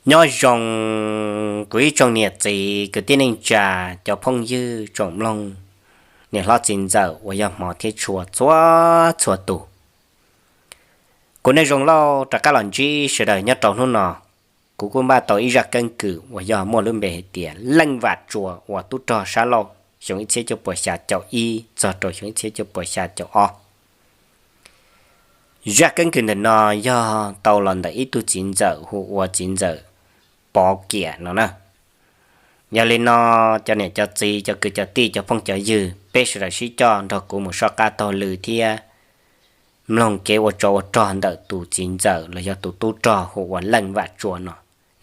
Nyob zoo kuv ib tsoom niam txiv kwv tij neej tsa, cov phooj ywg tsoom mloog, niam hlob txiv ntxawm uas yog hmov thiab tshua txhua txhua tus. Kuv Neej Zoo Lauj rov qab los ntsib sawv daws nyob rau hnub no. Kuv kuj npaj tau ib zaj keeb kwm uas yog muaj lub npe hais tias Leej Vam Tsua ua tub rog sab laug xyoo ib txhiab cuaj puas xya caum ib txog rau xyoo ib txhiab cuaj puas xya caum ob. Zaj keeb kwm ntawm no yog tau los ntawm ib tug txiv ntxawm hu ua txiv ntxawm Pov Kiam no na. Yog li no, cov niam cov txiv, cov kwv cov tij, cov phooj cov ywg, peb sawv daws sib coj nrog kuv mus soj qab taug lw thiab mloog kev ua tsov ua rog ntawm tus txiv ntxawm los yog tus tub rog hu ua Leej Vam Tsua no,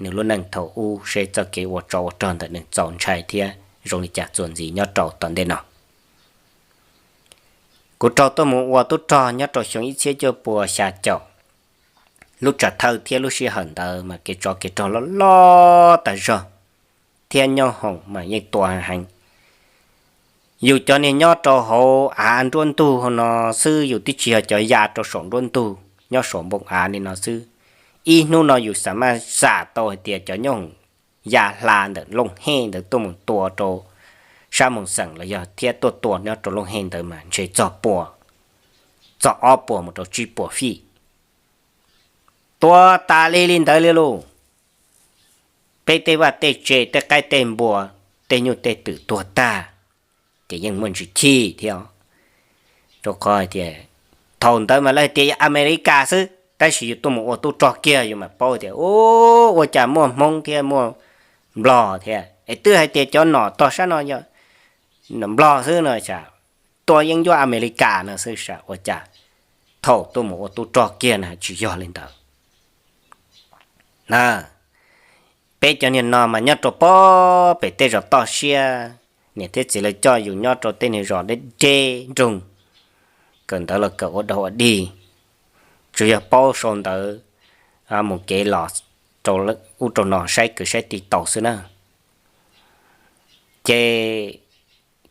nws lub neej thaum ub seb txoj kev ua tsov ua rog ntawm nws txaus ntshai thiab zoo li cas txuas ntxiv nyob rau tom ntej no. Kuv raug tuaj mus ua tub rog nyob rau xyoo ib txhiab cuaj puas xya caum. Lub tsam thawj thiab lub sij hawm ntawd mas kev tsov kev rog loj loj tas zog, thiab nyob hoom mas yeej tua heev. Yus cov niag nyob rau hauv av nruab ntug hauv no xwb, yus twb tsis yog cov ya rau saum nruab ntug nyob saum npoo av li no xwb. Ib hnub no yus xam maj xam tau hais tias cov nyooj ya hla ntawm Looj Hej ntawd tuaj mus tua rau sab Moos Xeem los yog thiab tuaj tua nyob rau Looj Hej ntawd mas ntshe txog puas, txog ob puas mus rau tsib puas fij. Tua tas li li ntawd li lauj. Peb tej vaj tej tse, tej qaib tej npua, tej nyuj tej twm tuag tag, ces yeej muaj ntsis chij thiab. Rau qhov hais tias thaum ntawd mas lawv hais tias yog Amelikas xwb, tab sis yus tuaj mus ua tub rog kiag yus mam paub tias ua cas muaj Hmoob thiab muaj Nplog thiab. Es twb hais tias cov nom tog sab no yog Nplog xwb no, tua yeej yuav Amelikas no xwb, ua cas thaum tuaj mus ua tub rog kiag na tsis yog li ntawd na. Peb cov niag no mas nyob rau pob pem tej zos toj siab, niam thiab txiv lawv coj yus nyob rau tej niag zos deb deb nroog, kawm ntawv los kawm ua dog ua dig, tsuas yog paub sau ntawv mus kev los rau ub rau no saib kwv saib tij tau xwb na. Ces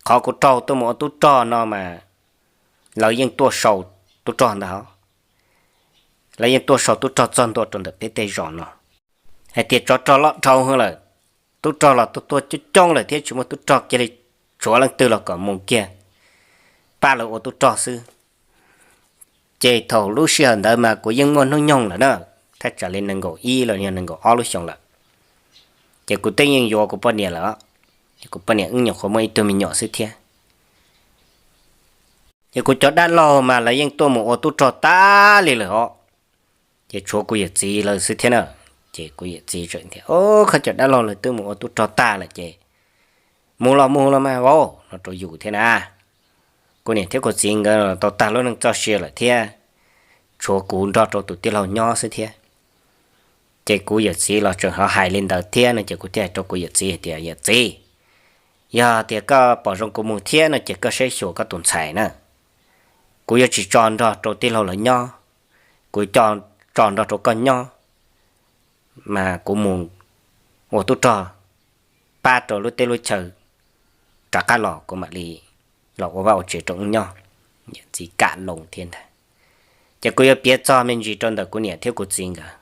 qhov kuv raug tuaj mus ua tub rog no mas lawv yeej tuaj sau tub rog ntag. Lawv yeej tuaj sau tub rog txog ntua rau ntawm peb tej zos no hais tias tsov rog loj dhau lawm, tub rog los tuaj tuaj coob coob lawm thiab tsis muaj tub rog kiag li, tshuav leej twg los kom mus kiag pab lawv ua tub rog xwb. Ces thaum lub sij hawm ntawd mas kuv yeej muaj hnub nyoog lawm na, thaj tsam li nees nkaum ib los yog nees nkaum ob lub xyoos lawm. Ces kuv twb yeej yuav kuv poj niam lawm, kuv poj niam wb nyuam qhuav muaj ib tug me nyuam xwb thiab. Ces kuv cov dab laug mas lawv yeej tuaj mus ua tub rog tas li lawm os. Ces tshuav kuv yawm txiv lawv xwb thiab na. Ces kuv yawm txiv tias, Koj cov dab laug lawv twb mus ua tub rog tag lawm ces mus los mus los mas vauv, no rau yus thiab na. Kuv niam thiab kuv txiv nkawd tau tag lub neej txoj sia lawm thiab, tshuav kuv nrog rau tus tij laug nyob xwb thiab. Ces kuv yawm txiv los tseem ho hais li ntawd thiab no ces kuv thiaj hais rau kuv yawm txiv hais tias, Yawm txiv, yog tias koj pom zoo kuv mus thiab no ces koj saib xyuas koj tus ntxhais na. Kuv yuav tsis tso nrog rau tij laug lawv nyob, kuv tso nrog rau koj nyob, mas kuv mus ua tub rog pab rau lub teb lub chaw rov qab los kuv mam li los ua vaj ua tsev rau wb nyob. Yawm txiv kam loo thiab ntag. Ces kuv yuav piav txog me ntsis rau ntawm kuv niam thiab kuv txiv nkawd.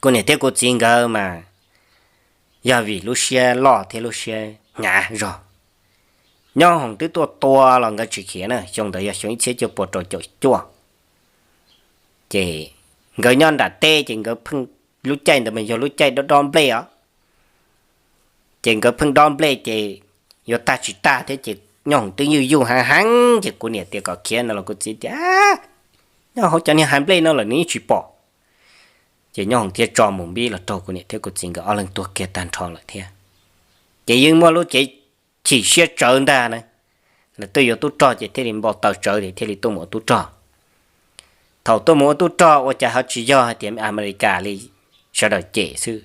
Kuv niam thiab kuv txiv nkawd mas yog vim lub siab loj thiab lub siab hnyav zog. Nyob hoom twb tuaj tua los nkawd tsis khiav na, xyoo ntawd yog xyoo ib txhiab cuaj puas rau caum cuaj. Ces nkawd nyob nram teb ces nkawd pheej, lub caij ntawd mas yog lub caij dob dob nplej os. Ces nkawd pheej dob nplej ces yuav tag tsis tag thiab ces nyob hoom twb yuj yuj heev heev ces kuv niam tias kom khiav no los kuv txiv tias, Nyob hauv cov niag hais nplej no lawm nws yeej tsis pom. Ces nyob hoom thiaj tso mus npib los raug kuv niam thiab kuv txiv nkawd ob leeg tuag kiag tag nrho lawm thiab. Ces yeej muaj lub cev chim siab tsawv ntag na, lawv tuaj yuav tub rog ces thiaj li npau taws tsawv thiaj li tuaj mus ua tub rog. Thaum tuaj mus ua tub rog ua cas ho tsis yog hais tias Amelikas li sawv daws cem xwb,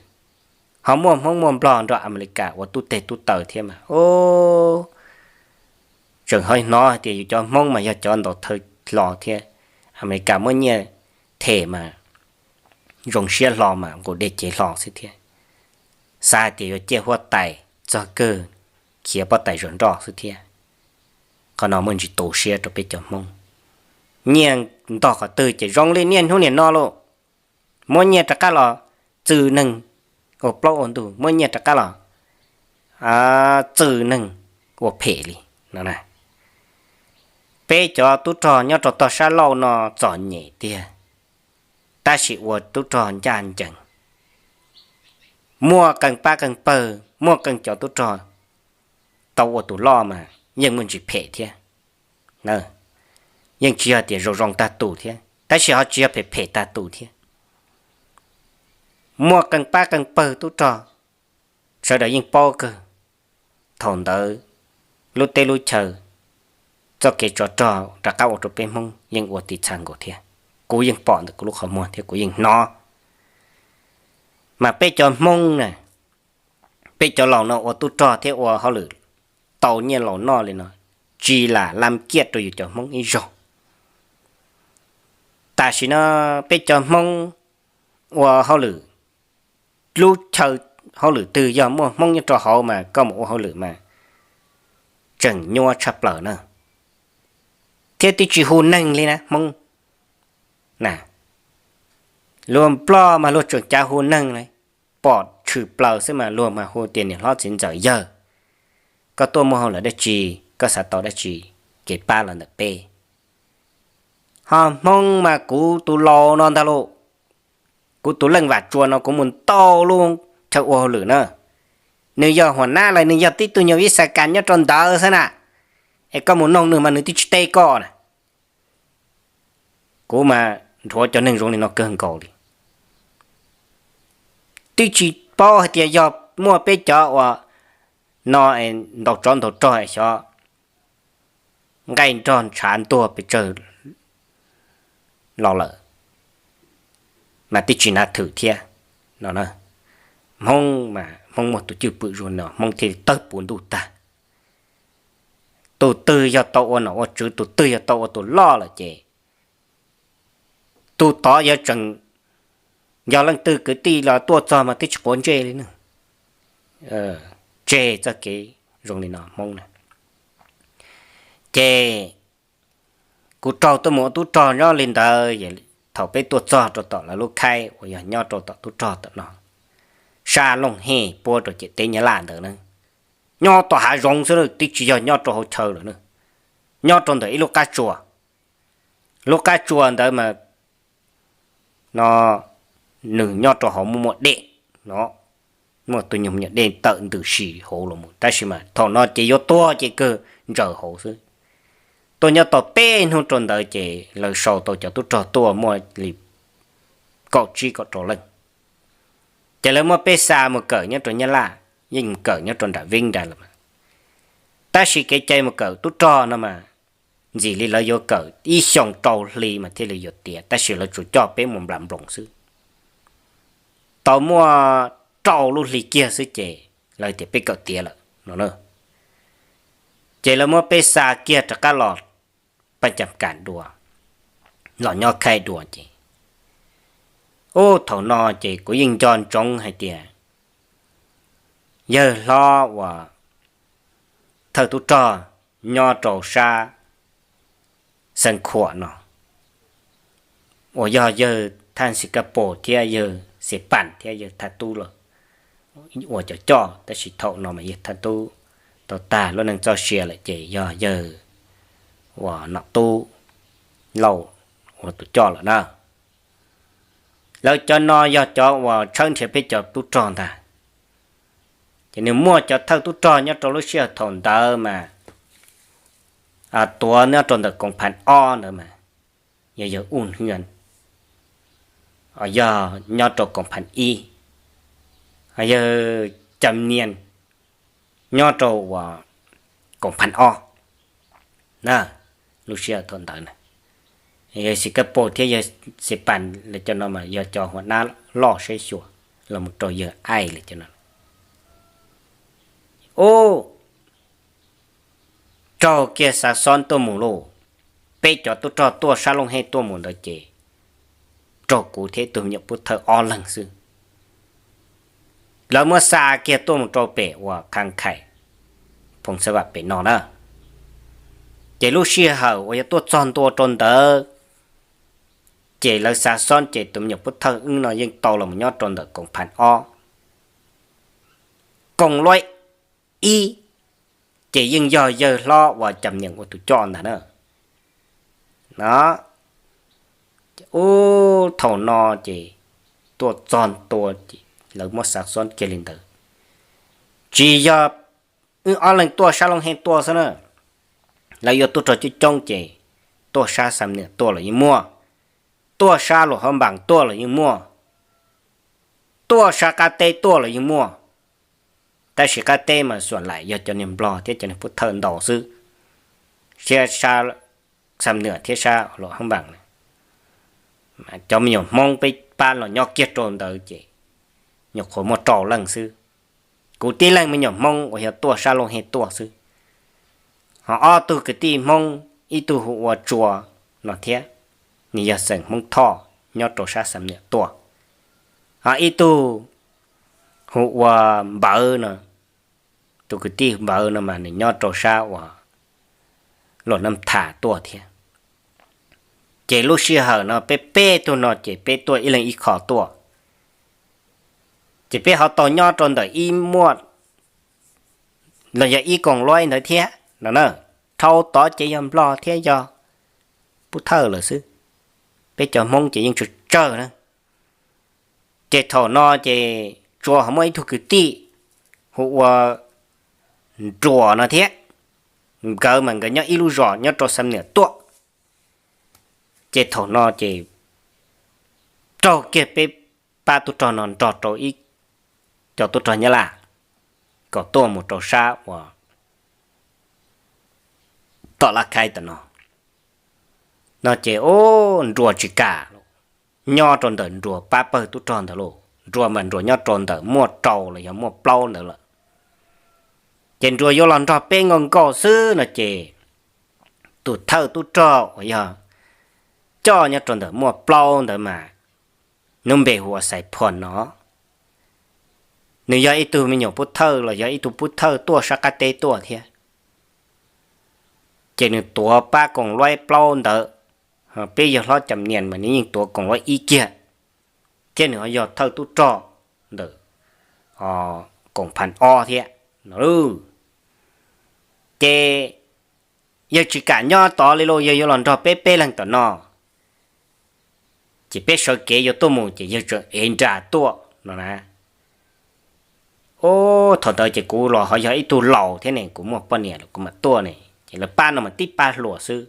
ho muaj Hmoob muaj Nplog nrog Amelikas ua tub teg tub taw thiab mas, tseem ho hnov hais tias yus cov Hmoob mas yog cov ntaus thawj hlo thiab, Amelikas muab nyiaj them mas zoo siab hlo mas nqus dej cev hlo xwb thiab, xav hais tias yuav ciaj huab tais txog kawg khiav pob tais zom nroj xwb thiab. Qhov no muaj ntsis tu siab rau peb cov Hmoob. Nyiaj ntog qhov twg ces zoo li niaj hnub niam no lauj, muab nyiaj rov qab los txwm neeg ua plaub ua ntug muab nyiaj rov qab los txwj neeg ua phem li no na. Peb cov tub rog nyob rau tog sab laug no txom nyem tiag, tab sis ua tub rog ncaj ncees, muaj qee pab qee pawg, muaj qee cov tub rog tau ua tus loj mas yeej muaj ntsis phem thiab. Yeej tsis yog tias zoo zoo tag tus thiab, tab sis ho tsis yog phem phem tag tus thiab. Muaj qee pab qee pawg tub rog, sawv daws yeej paub kawg. Thaum ntawd lub teb lub chaw, txoj kev tsov rog rov qab ua rau peb Hmoob yeej ua tiv txha nkaus thiab. Kuv yeej pom ntawm kuv lub qhov muag thiab kuv yeej hnov. Mas peb cov Hmoob na, peb cov laus no ua tub rog thiab ua hauj lwm tau nyiaj laus noj li no, tsis lam lam kiaj rau yus cov Hmoob ib zaug. Tam sim no peb cov Hmoob ua hauj lwm, lub chaw hauj lwm twg yog muaj Hmoob nyob rau hauv mas koj mus ua hauj lwm mas tseem nyuaj tshaj plaws na. Thiab twb tsis hu neeg li na Hmoob na. Luag Nplog mas luag tseem cav hu neeg li, pom tshwm plaws xwb mas luag mas hu tias niam hlob txiv ntxawm yawg, koj tuaj muaj hauj lwm dab tsi, koj xav tau dab tsi, kev pab los ntawm peb. Ho Hmoob mas kuv tus laus no ntag lauj, kuv tus leej Vam Tsuas no kuv mus ntau lub chaw ua hauj lwm na, nws yog huam nab los nws yog tib tug nyuag vib xas kas nyob rau ntawd xwb na, es koj mus noog nws mas nws twb tsis teb koj na. Kuv mas nrhuav cov neeg zoo li no kawg nkaus li. Twb tsis paub hais tias yog muaj peb cov uas no ntaus tsov ntaus rog xyov nqaij nrog ntshav ntuag pes tsawg los lawm, mas twb tsis hnav thwm thiab no. Hmoob mas Hmoob muaj tus cwj pwm zoo no Hmoob thiaj li tawg puv ntuj tag. Tus twg yog tau ua nom ua tswv, tus twg yog tau ua tus loj lawm ces tus tod yuav tseem, yog leej twg kwv tij los tuaj txog mas twb tsis quav ntsej li na. Tseg txoj kev zoo li no Hmoob na. Ces kuv raug tuaj mus ua tub rog nyob li ntawd, thaum peb tuaj txog rau tom lawv lub khaib uas yog nyob rau tom tub rog tom no, sab Looj Hej puab rau ciam teb Nyab Laj ntawd na, nyob tom hav zoov xwb, twb tsis yog nyob rau hauv chaw lawm na, nyob rau ntawm ib lub qab tsua. Lub qab tsua ntawd mas no nws nyob rau hauv muaj muaj dej no, muaj tus nyuag me nyuam dej tawm ntws si hauv los mus, tab sis mas thaum no ces yuav tuag ces kawg ntsaws hauv xwb. Tuaj nyob tau peb hnub rau ntawd ces lawv sau tau cov tub rog tuaj muaj li kaum tsib kaum rau leej. Ces lawv muab peb xa mus kawm nyob rau Nyab Laj, yeej mus kawm nyob rau nram Veeb nrad lawm mas. Tab sis kev cai mus kawm tub rog no mas ntxim li lawv yuav kawm ib xyoos rau hli mas thiaj li yuav tiav, tab sis lawv tsuas coj peb mus nplas nploos xwb. Tau muaj rau lub hli kiag xwb ces lawv tias peb kawm tiav lawm no. Ces lawv muab peb xa kiag rov qab los Paj Cam Kam dua, los nyob Khaib dua ces, ub, thaum no ces kuv yeej nco ntsoov hais tias yawg hlob uas thawj tub rog nyob rau sab Xeev Khuam no, uas yog yawg Thaj Xis Kaj Pos thiab yawg Xes Pas thiab yawg Thaj Tub los ua cov coj, tab sis thaum no mas yawg Thaj Tub tau tag lub neej txoj sia lawm ces yog yawg uas Nom Tub Lauj ua tus coj lawm na. Lawv cov no yog cov uas tshawb nrhiav peb cov tub rog ntag. Ces nws muaj cov thawj tub rog nyob rau lub sij hawm thaum ntawd mas tuav nyob rau ntawm koom phav ob ntawd mas yog yawg Uj Hwj, yog nyob rau koom phav ib, yawg Cam Nias nyob rau uas koom phav ob na. Lub sij hawm thaum ntawd na, yawg Xis Kaj Pos thiab yawg Xes Pas lawv cov no mas yog cov huam nab loj saib xyuas los mus rau yawg Aij lawv cov no. Ub, raug kiag Xav Xob tuaj mus lauj, peb cov tub rog tuaj sab Looj Hej tuaj mus ntawd ces raug kuv thiab ib tug me nyuam pub thawj ob leeg xwb. Lawv muab xa kiag tuaj mus rau pem uas Khaj Khais, Phoos Xav Vam pem no na. Ces lub sij hawm uas yog tuaj txog ntua rau ntawd, ces lawv Xav Xob ces tus me nyuam pub thawj wb no yeej tau los mus nyob rau ntawm koom phav ob. Koos Luab ib, ces yeej yog yawg hlob uas Cam Nyeem ua tus coj ntag na. No, ub, thaum no ces tuaj txog ntua ces lawv muab xav xob kiag li ntawd, tsis yog wb ob leeg tuaj, sab Looj Hej tuaj xwb na, lawv yuav tuaj rog coob coob ces tuaj sab Xam Nwm tuaj los yeej muaj, tuaj sab Luam Hab Npaas tuaj los yeej muaj, tuaj sab qab teb tuaj los yeej muaj. Tab sis qab teb mas xuam laim yog cov niag Nplog thiab cov niag Pub Thawj ntau xwb, thiab sab Xam Nwm thiab sab Luam Hab Npaas, cov me nyuam Hmoob peb pab los nyob kiag rau ntawd ces nyuam qhuav muaj rau leej xwb. Kuv tib leeg me nyuam Hmoob uas yog tuaj sab Looj Hej tuaj xwb. Ho ob tug kwv tij Hmoob, ib tug hu ua Tsua no thiab, nws yog xeem Hmoob Thoj nyob rau sab Xam Nwm tuaj. Ho ib tug hu ua Npawv no, tus kwv tij Npawv no mas nws nyob rau sab uas Luam Naj Tham tuaj thiab. Ces lub sij hawm no peb peb tug no ces peb tuaj ib leeg ib qho tuaj, ces peb ho tau nyob rau ntawm ib muaj los yog ib Koos Luab ntawd thiab no na. Dhau tod ces yog Nplog thiab yog Pub Thawj lawm xwb, peb cov Hmoob ces yeej tsawg tsawg na. Ces thaum no ces Tsua ho muaj ib tug kwv tij hu ua Nruas no thiab, nkawd mas nkawd nyob ib lub zos nyob rau Xam Nwm tuaj. Ces thaum no ces raug kiag peb pab tub rog no nrog rau ib co tub rog Nyab Laj kom tuaj mus rau sab uas tom Laj Khaib tom no. No ces ub, Nruas tsis kam, nyob rau ntawm Nruas pab pawg tub rog ntawd lauj. Nruas mas Nruas nyob rau ntawm muaj rau los yog muaj plaub ntawd lawm, ces Nruas yuav los nrog peb nkauj nkauj xwb no ces tus thawj tub rog uas yog coj nyob rau ntawm muaj plaub ntawd mas, nws npe hu ua Xais Phuam no, nws yog ib tug me nyuam Pub Thawj los yog ib tug Pub Thawj tuaj sab qab teb tuaj thiab. Ces nws tuav pab Koos Luab plaub ntawd, peb yawg hlob Cam Nyeem mas nws yeej tuav Koos Luab ib kiag, thiab nws ho yog thawj tub rog ntawm Koos Phas Ob thiab no. Ces yawg tsis kam nyob tod li lauj, yawg yuav los nrog peb peb leeg tom no, ces peb sawv kev yuav tuaj mus ces yawg tseem ev nra tuaj no na. Ub, thaum ntawd ces kuv los ho yog ib tug laus thiab ne, kuv muaj poj niam lawm kuv mam tuaj ne, ces lawv pab no mas tib pab hluas xwb.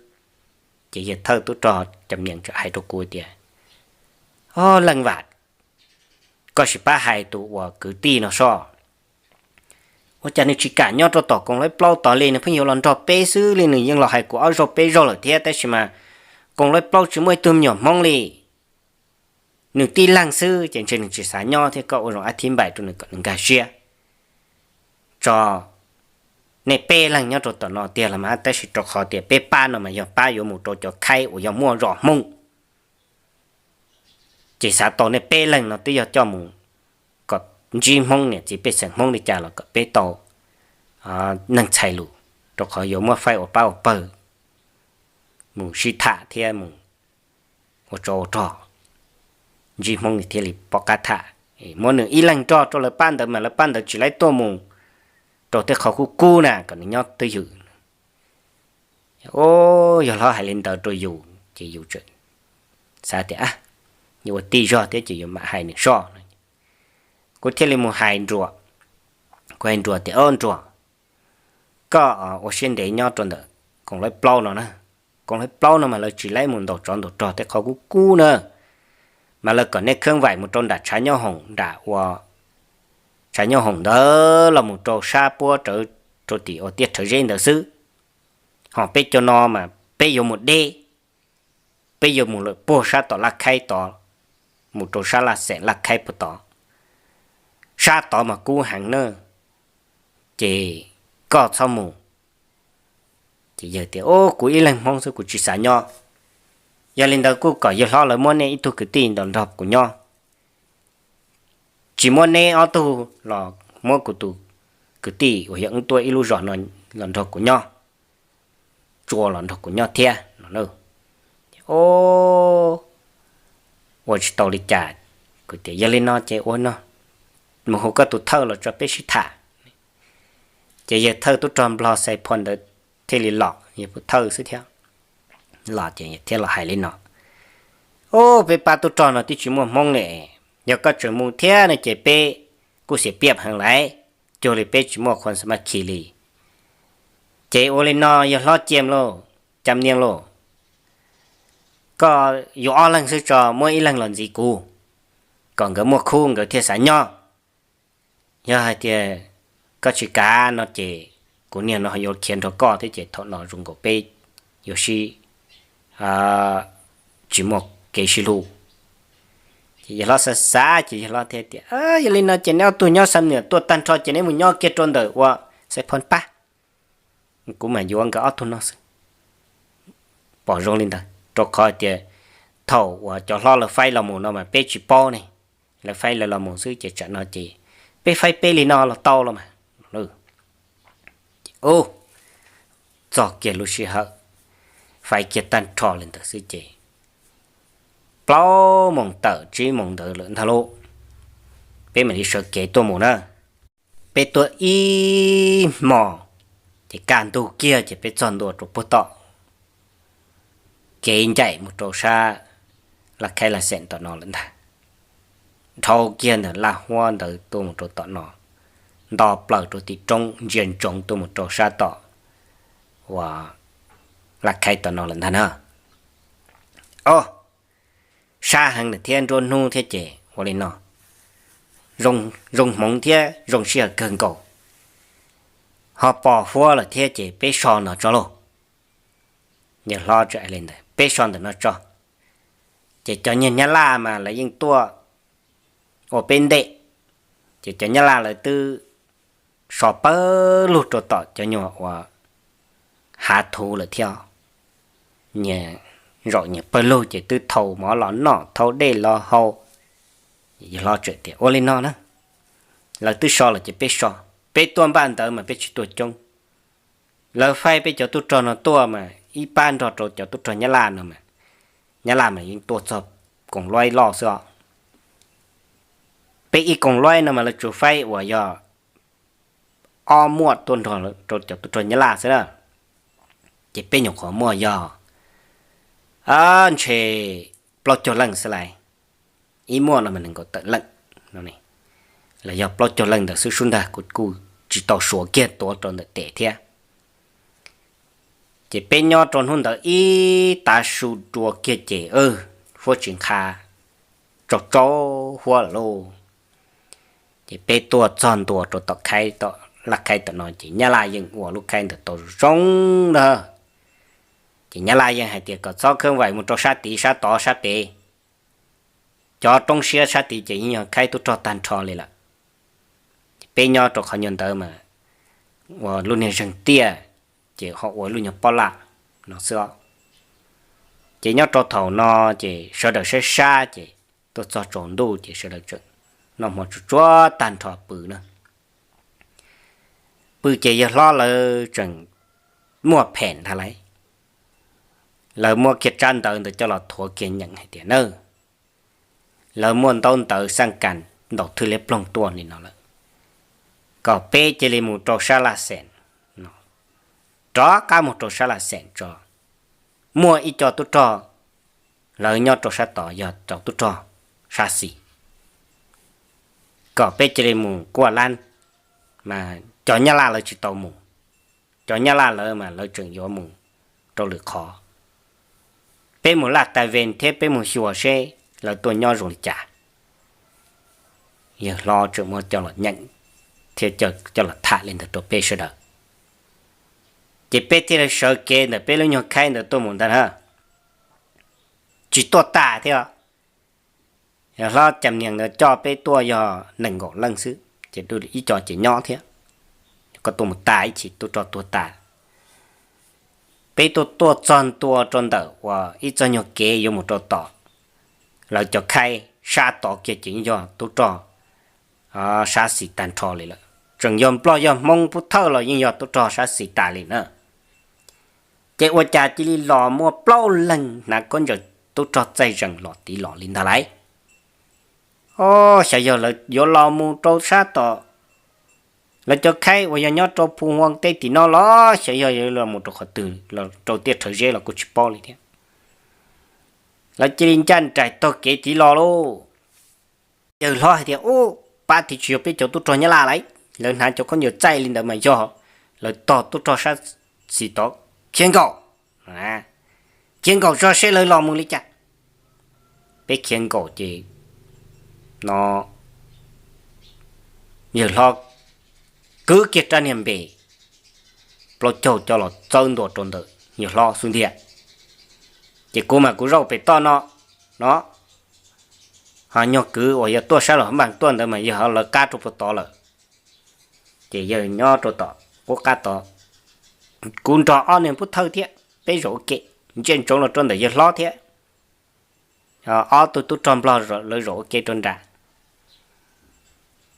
Ces yawg thawj tub rog Cam Nyeem txawm hais rau kuv tias, Ob, Leej Vam, koj sim pab hais tus uas kwv tij no soj, ua cas nws tsis kam nyob rau tom Koos Luab plaub tod li, nws pheej yuav los nrog peb xwb li, nws yeej los hais kuv ob zaug peb zaug lawm thiab, tab sis mas Koos Luab plaub tsis muaj ib tug me nyuam Hmoob li. Nws tib leeg xwb ces ntshe nws tsis xav nyob thiab, koj ua zoo ab thib npaim rau nws kom nws nkag siab tso. Nej peb leeg nyob rau tom no tiag los mas, tab sis rau qhov tias peb pab no mas yog pab yuav mus rau cov khaib uas yog muaj zos Hmoob, ces xav tau nej peb leeg no twb yog coj mus kom ntsib Hmoob niam txiv pej xeem Hmoob li cas los kom peb tau neeg txhais lus, rau qhov yuav muab faib ua pab ua pawg mus sib tham thiab mus ua tsov ua rog, ntsib Hmoob nws thiaj li pom qab tham. Muab nws ib leeg nrog rau lawv pab ntawd mas lawv pab ntawd tsis laib tuaj mus rau tej qhov kub kub na, kom nws nyob twj ywm. Ub, yog hlob hais li ntawd rau yus ces yus tseem xav tias, yuav ua tij zog thiab ces yus mam hais nws soj no. Kuv thiaj li mus hais Nruas, kuv hais Nruas tias, Ob Nruas, koj ua siab ntev nyob rau ntawm Koos Luab plaub no na. Koos Luab plaub no mas lawv tsis laib mus ntaus tsov ntaus rog tej qhov kub kub na, mas lawv kom nej khab vaim mus rau nram tshav nyob hoom, nram ua tshav nyob hoom ntawd los mus rau sab puab rawv rau tim ua tiaj rhawv zeb ntawd xwb. Ho peb cov no mas peb yuav mus deb, peb yuav mus lawm puag sab tom Laj Khaib tod, mus rau sab Laj Xeem Laj Khaib puag tod, sab tod mas kub heev na, ces koj txhob mus. Ces yawg tias, Ub, kuv ib leeg Hmoob xwb kuv tsis xav nyob. Yog li ntawd kuj kom yawg hlob lawv muab nej ib tug kwv tij los nrog kuv nyob, tsis muab neb ob tug los muab kuv tus kwv tij uas yog wb tuaj ib lub zos no los nrog kuv nyob, Tsua los nrog kuv nyob thiab no. Ub, ua tsis tau li cas. Kuv tias, Yog li no ces ua no, mus hu koj tus thawj los tso peb sib tham. Ces yawg thawj tub rog nplog Xais Phoo ntawd thiaj li los, yawg Phoo Thawj xwb thiab, los ces thiaj los hais li no: Ub, peb pab tub rog no twb tsis muaj hmoob li, yog koj tseem mus thiab no ces peb kuj xiam piaj heev lawm, cuag li peb tsis muaj khuam xa mab khi li. Ces ua li no, yawg hlob Cam lauj, Cam Nias lauj, koj yuav ob leeg xwb tso, muab ib leeg los ntxiv kuv, kom nkawd muaj khub nkawd thiaj xav nyob. Yog hais tias koj tsis kav no ces kuv niag no yuav khiav nrog koj thiab ces thaum no zoo nkaus peb yuav sib, tsis muaj kev sib hlub. Ces yawg hlob xav xav ces yawg hlob thiaj tias: Yog li no ces neb ob tug nyob xa niam tuaj tag nrho ces neb mus nyob kiag rau ntawm ua Xais Phoo pab, kuv mam yuav nkawd ob tug no xwb. Pom zoo li ntawd rau qhov tias thaum uas cov hlob lawv faib los mus no mas peb tsis paub ne, lawv faib lawv los mus xwb ces tsam no ces peb faib peb li no los tau los mas. Ub, txog kiag lub sij hawm faib kiag tag nrho li ntawd xwb ces plaub moos tawm tsib moos ntawd lawm ntag lauj, peb mam li sawv kev tuaj mus na. Peb tuaj ib hmos ces kaj ntug kiag ces peb txog ntua rau puag tom kev ncaim mus rau sab Laj Khaib Laj Xeem tom no lawm ntag. Dhau kiag ntawm Laj Huab ntawd tuaj mus rau tom no, nto plaws rau tim roob ntsia ntsoov tuaj mus rau sab tom uas Laj Khaib tom no lawm ntag na. Os, sab heev lawm thiab nruab hnub thiab ces ua li no, zoo hmoov thiab zoo sij hawm kawg nkaus, ho pos huab lawm thiab ces peb so no tso lauj. Yawg hlob txawm hais li ntawd, peb so ntawm no tso. Ces cov nyuag Nyab Laj mas lawv yeej tuaj ua peb ntej, ces cov Nyab Laj lawv twb so pawg lug rau tom cov nyuag uas hav thuv lawm thiab. Nyias zaum nyias pawg lug ces twb thau mov los noj, thau dej los haus. Yawg hlob txawm tias ua li no na, lawv twb so lawm ces peb so, peb tuaj npaj ntawd mas peb tsis tuaj coob. Lawv faib peb cov tub rog no tuaj mas ib pab nrog rau cov tub rog Nyab Laj no mas, Nyab Laj mas yeej tuaj txog koom luaib loj xwb os. Peb ib koom luaib no mas lawv tsuas faib uas yog ob muaj tuaj nrog rau cov tub rog Nyab Laj xwb na. Ces peb nyuam qhuav muaj yog ntshe plaub caug leej xwb lauj, ib muaj no mas nees nkaum tawm leej no, los yog plaub caug leej ntawd xwb sub ntag, kuv kuj tsis tau suav kiag tuav rau ntawm tes thiab. Ces peb nyob rau hnub ntawd ib tav su dua kiag ces fuab tsis nqha, tsaus tsaus huab lawm lauj. Ces peb tuaj txog ntua rau tom Laj Khaib tom no ces Nyab Laj yeej ua lub khaib ntawd tau zoo ntag. Ces Nyab Laj yeej hais tias kom txhob kheev vais mus rau sab tid sab tod sab pem, cov roob siab sab tid ces yeej yog khaib tub rog tag nrho li lawm. Peb nyob rau qhov nyuag ntawd mas ua lub niag zeeg tiaj, ces ho ua lub nyuag pob laj no xwb os. Ces nyob rau thaum no ces sawv daws sab sab ces tuaj txog tsaus ntuj ces sawv daws tseem noj hmo tsuag tsuag tag nrho pw na. Pw ces yawg hlob lawv tseem muaj phem ntag lauj. Lawv muab kiag tsab ntawv ntawd coj los thuav kiag nyeem hais tias na, lawv muaj ntaub ntawv xaj kas ntaus thwj liab ploog tuaj li no lawm, kom peb cia li mus rau sab Laj Xeem no, rov qab mus rau sab Laj Xeem tso. Muaj ib co tub rog lawv nyob rau sab tod yog cov tub rog sab xis, kom peb cia li mus kuaj lab, mas cov Nyab Laj lawv tsis tau mus. Cov Nyab Laj lawv mas lawv tseem yuav mus rau lwm qhov. Peb mus laj tas ves thiab peb mus xyuas seb lawv tuaj nyob zoo li cas. Yawg hlob tseem muab coj los nyeem thiab coj los tham li ntawd rau peb sawv daws. Ces peb thiaj li sawv kev ntawm peb lub nyuag khaib ntawd tuaj mus ntag na. Tsis tuaj tas thiab. Yawg hlob Cam Nias ntawd coj peb tuaj yog nees nkaum leej xwb, ces ib co ces nyob thiab, koj tuaj mus tas ib chim tub rog tuag tas. Peb tuaj tuaj txog ntua rau ntawm uas ib txoj nyuag kev yuav mus rau tom lawv cov khaib sab tod kiag ces yeej yog tub rog sab xis tag nrho li lawm. Tseem yog Nplog yog Hmoob Pub Thawj los yeej yog tub rog sab xis tas li na. Ces ua cas cia li los muaj plaub leeg hnav khaub ncaws tub rog txaij zees los tiv los li ntag lauj. Os, xyov yog lawv yuav los mus rau sab tom Lawv cov khaib uas yog nyob rau Phu Huoo tej tim no los xyov yog los mus rau qhov twg, los rau tiaj rhawv zeb los kuj tsis paub li thiab. Lawv cia li ncaj nraim taug kev tiv los lauj. Yawg hlob hais tias, Ub, pab tiv tsis yog peb cov tub rog Nyab Laj lauj. Lawv hnav cov khaub ncaws txaij li ntawd mas yog lawv tog tub rog sab xis tod khiav nkaum, khiav nkaum tso seb lawv los mus li cas. Peb khiav nkaum ces no yawg hlob kwv kiag rab niag npe plaub caug coj los txawb ntua rau ntawm yawg hlob xub ntiag. Ces kuv mas kuv zaum pem toj no, no, ho nyuag kwv uas yog tuaj sab los npaaj tuaj ntawd mas yawg ho lawv qab rau puag tod lawm. Ces yawg nyob rau tom qub qab tod, kuv nrog ob niag pub thawj thiab peb zaum ua ke, ntsia ntsoov los rau ntawm yawg hlob thiab ob tug tub rog nplog lawv zaum ua ke rau nram.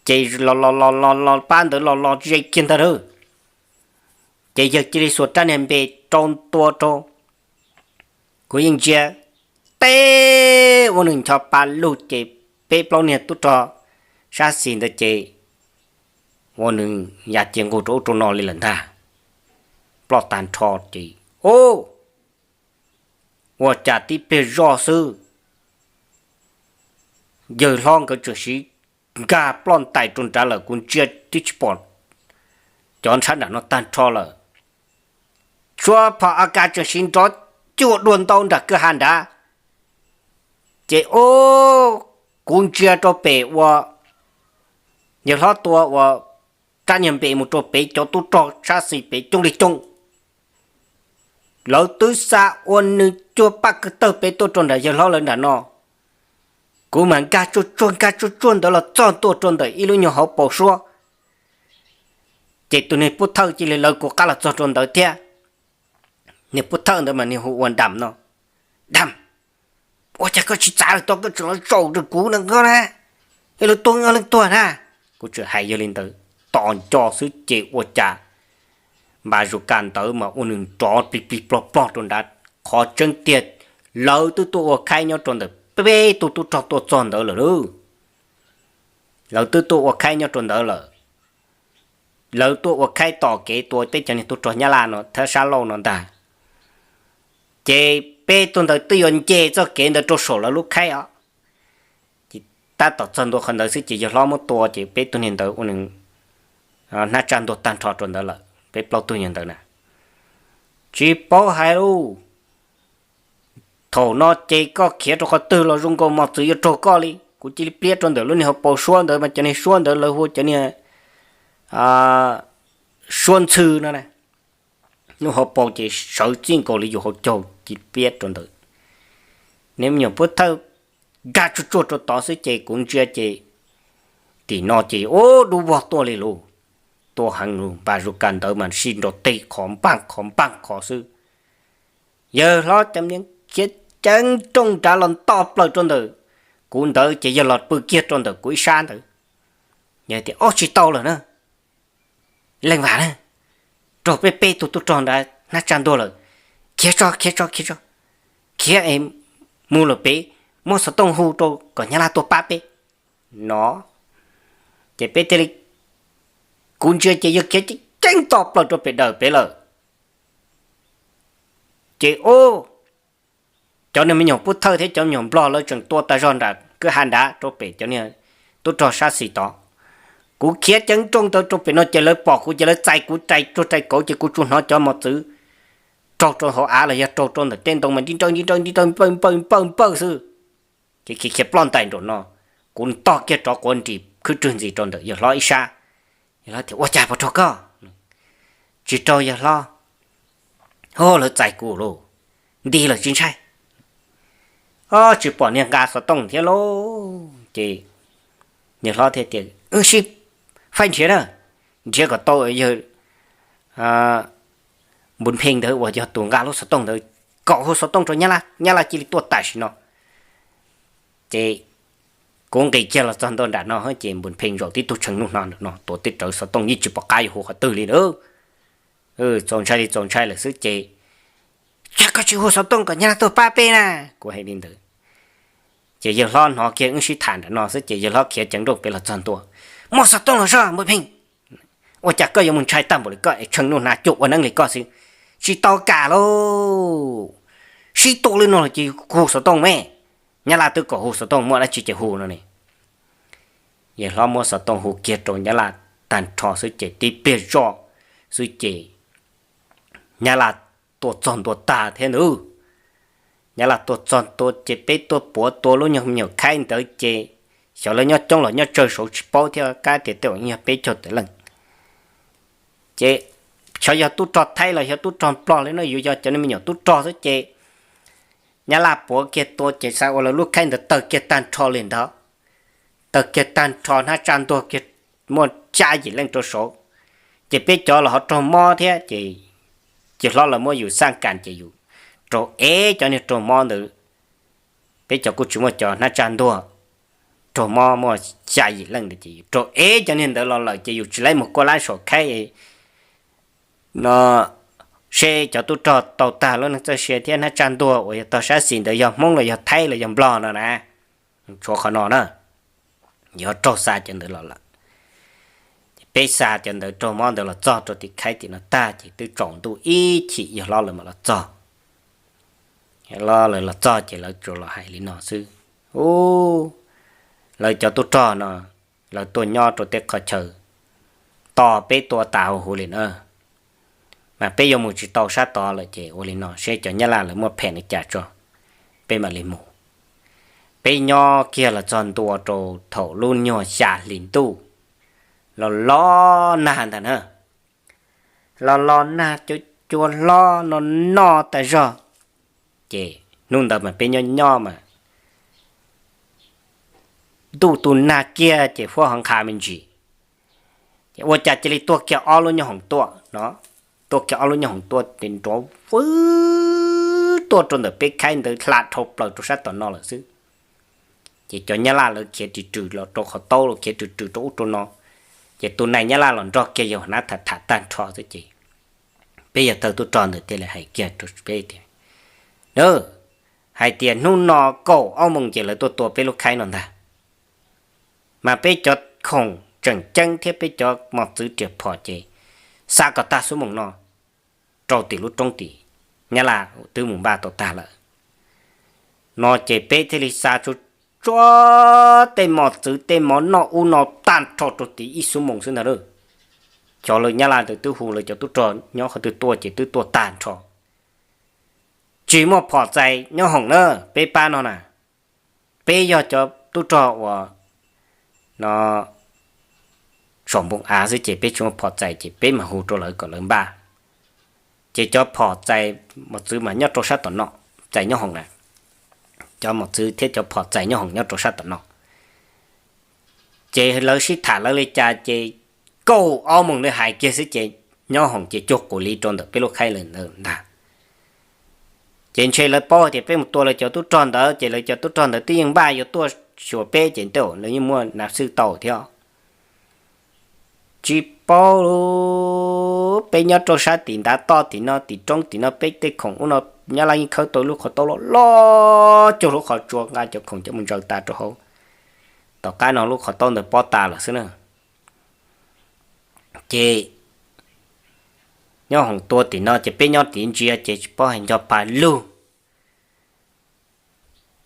Ces los los los los los pab ntawd los los ze kiag ntag lauj. Ces yawg cia li xuas rab niag npe rau ntua rau. Kuv yeej ntsia teb ua nws ncho pa lug ces peb plaub niag tub rog sab xis ntawd ces ua nws ya cia nqug rau ub rau no li lawm ntag. Ploj tag nrho ces, Ub, ua cas tib pliag zoj xwb yawg hlob nkawd tseem siv nkag ploj ntais rau nrad lawm, kuv ntsia twb tsis pom cov ntshav nram no tag nrho lawm. Tshuav phom A K tseem siv nrov cuaj dua ntau nram kwj ha nrad. Ces ub, kuv ntsia rau pem uas yawg hlob tua uas rab niag npe mus rau pem cov tub rog sab xis pem coob li coob. Lawv twb xa ua nws cuag paj kawg tawg pem tuaj rau nram yawg hlob lawv nram no. Kuv mas nkag tsuag tsuag nkag tsuag tsuag ntawd los txog ntua rau ntawm ib lub nyuag hauv paus suab. Ces tus niag pub thawj cia li lawv kuv qab los txog rau ntawd thiab. Niag pub thawj ntawd mas niag hu ua Dam no. Dam, ua cas koj tsis txav lawm tod, koj tseem los zaum rau kuv no na? Ib lub tuag ob leeg tuag na. Kuv tseem hais yog li ntawd, tos nco xwb ces ua cas npas zus kas ntawd mas ua nws nrov plig plig plog plog rau nrad. Qhov tseeb tiag, lawv twb tuaj ua khaib nyob rau ntawm peb tug tub rog tuaj txog ntawd lawm lauj. Lawv twb tuaj ua khaib nyob rau ntawd lawm. Lawv tuaj ua khaib tom kev tua peb cov niag tub rog Nyab Laj no thiab sab laug no ntag. Ces peb tug ntawd twb yuav nce txoj kev ntawd rau saum lawv lub khaib os. Ces tab tom txog ntua qhov ntawd xwb ces yawg hlob muab tua ces peb tug niag ntawd ua nws hnab tsaj ntuag tag nrho rau ntawd lawm, peb plaub tug yawg ntawd na. Tsis paub hais lauj, thaum no ces koj khiav rau qhov twg los zoo nkaus mos txwv yuav raug koj li. Kuv cia li pliab rau ntawm lub niag hauv paus suab ntawd mas cov niag suab ntawd lawv hu cov niag suab ntxhw no na. Lub hauv paus ces sawv txij nkaus li yus hauv caug cia li pliab rau ntawd. Niag me nyuam pub thawj nkag tsuag tsuag rau tod xwb ces kuv ntsia ces tim no ces ub dub vog tuaj li lauj. Tuaj heev lug npas zus kas ntawd mas sij nrov teg qhov npaaj qhov npaaj qhov xwb. Yawg hlob cov niag khiav ceev nrooj nrad los nto plaws rau ntawm kuv ntawd ces yawg los pw kiag rau ntawm kuv ib sab ntawd. Yawg tias, Ob, tsis tau lawm na, leej vam na, raug peb peb tug tub rog nrad hnab tsaj ntuag lawm. Khiav tso, khiav tso, khiav tso, khiav es mus lawm pem, muab xov tooj hu rau kom Nyab Laj tuaj pab peb no. Ces peb thiaj li, kuv ntsia ces yawg khiav ceev ceev to plaws rau pem dawm pem lawm. Ces ub, cov niag me nyuam pub thawj thiab cov me nyuam nplog lawv tseem tua tas zog nram kwj ha nrad rau pem cov niag tub rog sab xis tod. Kuv khiav ceev nrooj ntawd rau pem no ces lawv pom kuv ces lawv txais kuv rais ruag rais kauv ces kuv tsuas hnov cov mos txwv raug rau hauv av los yog raug rau ntawm tej ntoo mas nti nrawj nti nrawj nti nrawj npawj npawj npawj npawj xwb. Ces khiav khiav ploj ntais nraum no, kuv ntog kiag rov quav nris khwb rwg ntxiv rau ntawm yawg hlob ib sab. Yawg hlob tias, Ua cas puas raug koj? Tsis raug yawg hlob. Ho, lawv txais kuv lauj, nti lawm tsis ntshai. Ob, tsis pom niag nqa xov tooj thiab lauj. Ces yawg hlob thiaj tias, Wb sib faib nrhiav na, nrhiav kom tau yawg Npus Pheej ntawd uas yog tus nqa lub xov tooj ntawd, kom hu xov tooj rau Nyab Laj, Nyab Laj cia li tuaj tam sim no. Ces kuv nqis kiag los txog ntua nram no ces Npus Pheej zaum tib tug tshee nub hno nram no, tuav teb rawv xov tooj yeej tsis pom qab yuav hu qhov twg li lawm. Txaus ntshai li txaus ntshai lawm xwb ces, Cas koj tsis hu xov tooj kom Nyab Laj tuaj pab peb na? Kuv hais li ntawd. Ces yawg hlob hnov kiag wb sib tham nram no xwb ces yawg hlob khiav ceev nrooj pem los txog ntua, Muaj xov tooj los soj Npus Pheej. Ua cas koj yuav mus ntshai tag npaum li koj es tshee nuj hnav cuag ua neeb li koj xwb? Tsis tau kam lauj, sib tua li no los ces hu xov tooj me. Nyab Laj twb kom hu xov tooj, muaj dab tsi ces hu no ne. Yawg hlob muab xov tooj hu kiag rau Nyab Laj tag nrho xwb ces tib pliag zoj xwb ces Nyab Laj tua txog ntua tag thiab ntag. Nyab Laj tua txog ntua ces peb tuaj puav tua lub nyuag me nyuam khaib ntawd ces xyov lawv nyob coob los nyob tsawg saud tsis paub thiab, kab tias tej zaum yog peb caug tawm leej. Ces xyov yog tub rog Thaib los yog tub rog Nplog li no, yuav yog cov me nyuam tub rog xwb ces Nyab Laj puav kiag tua ces xav ua lawv lub khaib ntawd tawg kiag tag nrho li ntawd. Tawg kiag tag nrho hnab tsa ntuag kiag, muaj xya yim leej rau saud. Ces peb cov los ho raug mob thiab ces, ces hlob lawv muab yus xaj kas ces yus raug ev cov niag raug mob ntawd. Peb cov kuj tsis muaj cov hnab tsa ntuag, raug mob muaj xya yim leej ntawd ces yus raug ev cov niag ntawd los lawm ces yus tsis laib mus kuaj lab saum khaib no seb cov tub rog tau tag lub neej txoj sia thiab hnab tsa ntuag uas yog tog sab xis ntawd yog Hmoob los yog Thaib los yog Nplog no na. Tshuav qhov no na, yuav raug xa cov ntawd los lawm. Ces peb xa cov ntawd raug mob ntawd los txog rau tim khaib tim no tag ces twb tsaus ntuj ib chim yawg hlob lawv mam los txog. Yawg hlob lawv los txog ces lawv tsuas los hais li no xwb. Ub, lawv cov tub rog no lawv tuaj nyob rau tej qhov chaw tos peb tua tas huv huv li na, mas peb yuav mus tsis tau sab tod lawm ces ua li no seb cov Nyab Laj lawv muab phem li cas tso, peb mam li mus. Peb nyob kiag los txog ntua rau thaum lub nyuag xya hlis ntuj los los nag ntag na, los los nag cua cua hlob no noj tas zog. Ces hnub ntawd mas peb nyob nyob mas ntuj tu nag kiag ces huab ho nqha me ntsis. Ces ua cas cia li tuaj kiag ob lub nyob hoom tuaj no, tuaj kiag ob lub nyob hoom tuaj ces nrov vwb tuaj rau ntawm peb khaib ntawd hla dhau plaws rau sab tom no lawm xwb. Ces cov Nyab Laj lawv khiav ris rws los rau qhov taub los khiav ris rws rau ub rau no, ces tus nais Nyab Laj los nrog kiag yawg hnav tham tham tag nrho xwb ces peb yawg thawj tub rog ntawd thiaj li hais kiag rau peb tias, na, hais tias hnub no kaum ob moos ces lawv tuaj tua peb lub khaib no ntag, mas peb cov khoom tseem ceeb thiab peb cov mos txwv riam phom ces xa kom tag xuab moos no rau tim lub roob tim Nyab Laj twb mus npaj tau tag lawm no ces peb thiaj li xa tsuag tsuag tej mos txwv tej mov noj ub no tag nrho rau tim ib xuab moos xwb ntag lauj. Cov lawv Nyab Laj ntawd twb hu lawv cov tub rog nyob qhov twg tuaj ces twb tuaj tag nrho. Tsis muaj phom txais nyob hoom na, peb pab no na, peb yog cov tub rog uas no saum npoo av xwb ces peb tsis muaj phom txais ces peb mam hu rau lawv kom lawv npaj. Ces cov phom txais mos txwv mas nyob rau sab tom no, txais nyob hoom na, cov mos txwv thiab cov phom txais nyob hoom nyob rau sab tom no. Ces lawv sib tham lawv li cas ces kaum ob moos li hais kiag xwb ces nyob hoom ces cuag quas li rau ntawm peb lub khaib lawm ntag. Ces ntshe lawv paub tias peb mus tua lawv cov tub rog ntawd ces lawv cov tub rog ntawd twb yeej npaj yuav tuaj xyuas peb ces tej zaum lawv yeej muaj nav xwb tau thiab. Tsis paub, peb nyob rau sab tim ntav toj tim no tim roob tim no peb tej khoom ub no Nyab Laj yeej khawb tau lub qhov taub loj loj cuag lub qhov tsua nqa cov khoom coj mus ntsaws tas rau hauv. Tom qab no lub qhov taub ntawd pob tas lawm xwb na. Ces nyob hoom tua tim no ces peb nyob tim ntsia ces tsis paub hais nco pa lug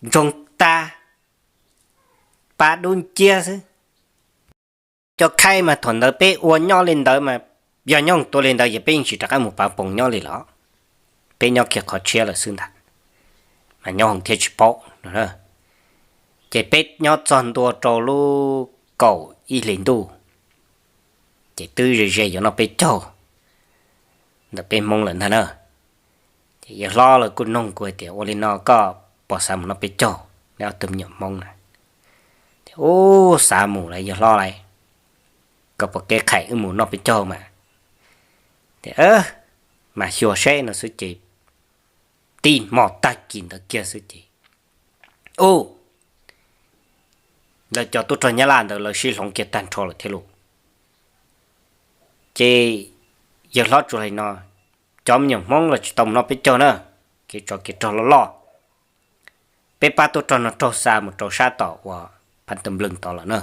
ntsoog tag, pa dub nciab xwb. Cov khaib mas thaum ntawd peb ua nyob li ntawd mas yog nyob hoom tua li ntawd ces peb yeej tsis rov qab mus pav poos nyob li los, peb nyob kiag qhov tshiab lawm xwb ntag, mas nyob hoom thiaj tsis paub no. Ces peb nyob txog ntua rau lub kaum ib hlis ntuj, ces twb ze ze yuav noj peb caug ntawm peb Hmoob lawm ntag na. Ces yawg hlob lawv kuj noog kuv hais tias ua li no koj puas xav mus noj peb caug, neb ob tug me nyuam Hmoob na? Ces ub, xav mus lawm yawg hlob lauj, koj puas kev qhais wb mus noj peb caug mas? Ces mas xyuas seb no xwb ces tib hmo tag kis ntawd kiag xwb ces ub, lawv cov tub rog Nyab Laj ntawd lawv sib hloov kiag tag nrho lawm thiab lauj. Ces yawg hlob tsuas hais no, cov me nyuam Hmoob los tsis tau mus noj peb caug na, kev tsov kev rog loj loj. Peb pab tub rog no raug xa mus rau sab tom uas Phav Tawm Nplwg tod lawm na.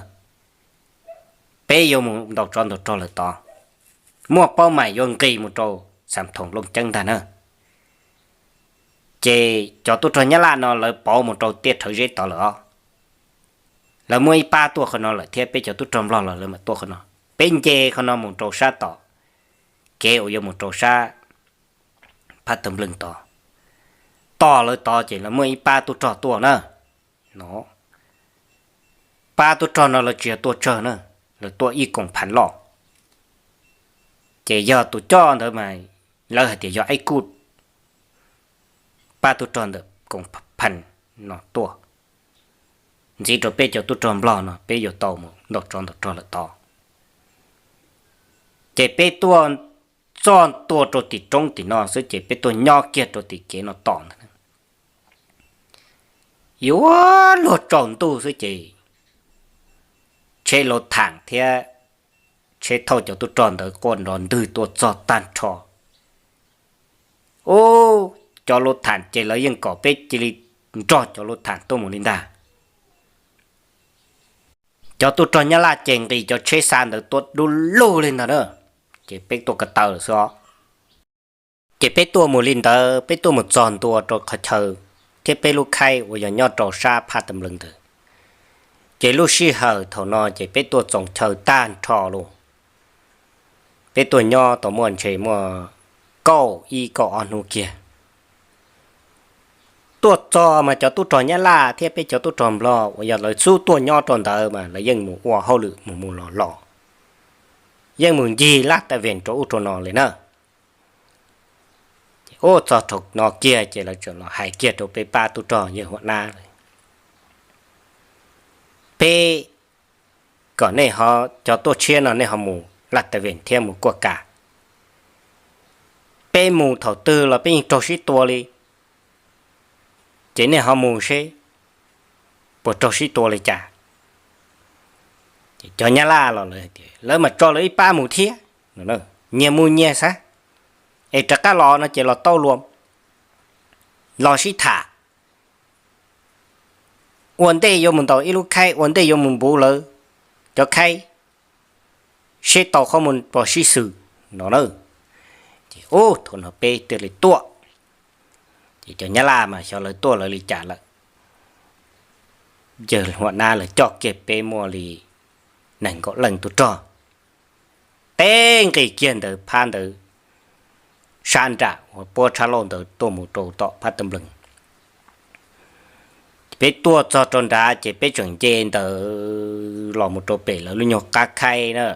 Peb yuav mus ntaus tsov ntaus rog lawm tod. muaj paub mais yuav nqis mus rau Xam Thoom Looj Ceeb ntag na. Ces cov tub rog Nyab Laj no lawv pauv mus rau tiaj rhawv zeb tod lawm os. Lawv muaj ib pab tuaj qhov no lawm thiab peb cov tub rog Nplog los lawv mam tuaj qhov no. Peb nce qhov no mus rau sab tom kev uas yuav mus rau sab Phab Tawg Npleeg tod. Tos lawv tod ces lawv muaj ib pab tub rog tuaj na. No, pab tub rog no lawv tsis yog tuaj tsawg na, lawv tuaj ib koom phav loj. Ces yog tus coj ntawd mas lawv hais tias yog ib kuj pab tub rog ntawm koom phav no tuaj ntxiv rau peb cov tub rog Nplog no peb yuav tau mus ntaus tsov ntaus rog lawm tod. Ces peb tuaj txog ntua rau tim roob tim no xwb ces peb tuaj nyob kiag rau tim kev no tos ntag. Yuav luag tsaus ntuj xwb ces tsheb lauj tham thiab tsheb thauj cov tub rog ntawd quaj nrov ntwg tuaj txog tag nrho. Ub, cov lauj tham ces lawv yeej kom peb cia li nrog cov lauj tham tuaj mus li ntag. Cov tub rog Nyab Laj ces nqis cov tsheb xa ntawd tuaj dub lug li ntag na, ces peb tuaj ko taw lawm xwb os. Ces peb tuaj mus li ntawd, peb tuaj mus txog ntua rau qhov chaw thiab peb lub khaib uas yog nyob rau sab Phab Tawg Npleeg ntawd. Ces lub sij hawm thaum no ces peb tuaj txoos chaw tag nrho lauj. Peb tuaj nyob tau muaj ntshe muaj kaum ib kaum ob hnub kiag. Tuaj txog mas cov tub rog Nyab Laj thiab peb cov tub rog Nplog uas yog lawv xub tuaj nyob rau ntawd mas lawv yeej mus ua hauj lwm mus mus los los, yeej mus ncig laj tas vem rau ub rau no li na. Ces ub txog rau no kiag ces lawv tseem los hais kiag rau peb pab tub rog yawg Huam Nab, peb kom nej ho, cov tuaj tshiab no nej ho mus laj tas vem thiab mus kuaj kas. Peb mus thaum twg los peb yeej raug sib tua li, ces nej ho mus seb puas raug sib tua li cas. Ces cov Nyab Laj los lawv, lawv mas tso lawv ib pab mus thiab, nyias mus nyias xav, es rov qab los no ces los tau luag, los sib tham, ua ntej yuav mus ntaus ib lub khaib, ua ntej yuav mus npuv lawv cov khaib, seb tau qhov muag pos sib xwm no na. Ces ub thaum no peb thiaj li tuaj, ces cov Nyab Laj mas xyov lawv tuaj lawv li cas lawm, yawg Huam Nab lawv coj kiag peb muaj li nees nkaum leej tub rog, peb nqis kiag ntawd phab ntawd sab nram uas puab tshab lauj ntawd tuaj mus rau tom Phab Tawg Npleeg. Peb tuaj txog rau nrad ces peb tseem nce ntawd los mus rau pem lawv lub nyuag qab khaib na,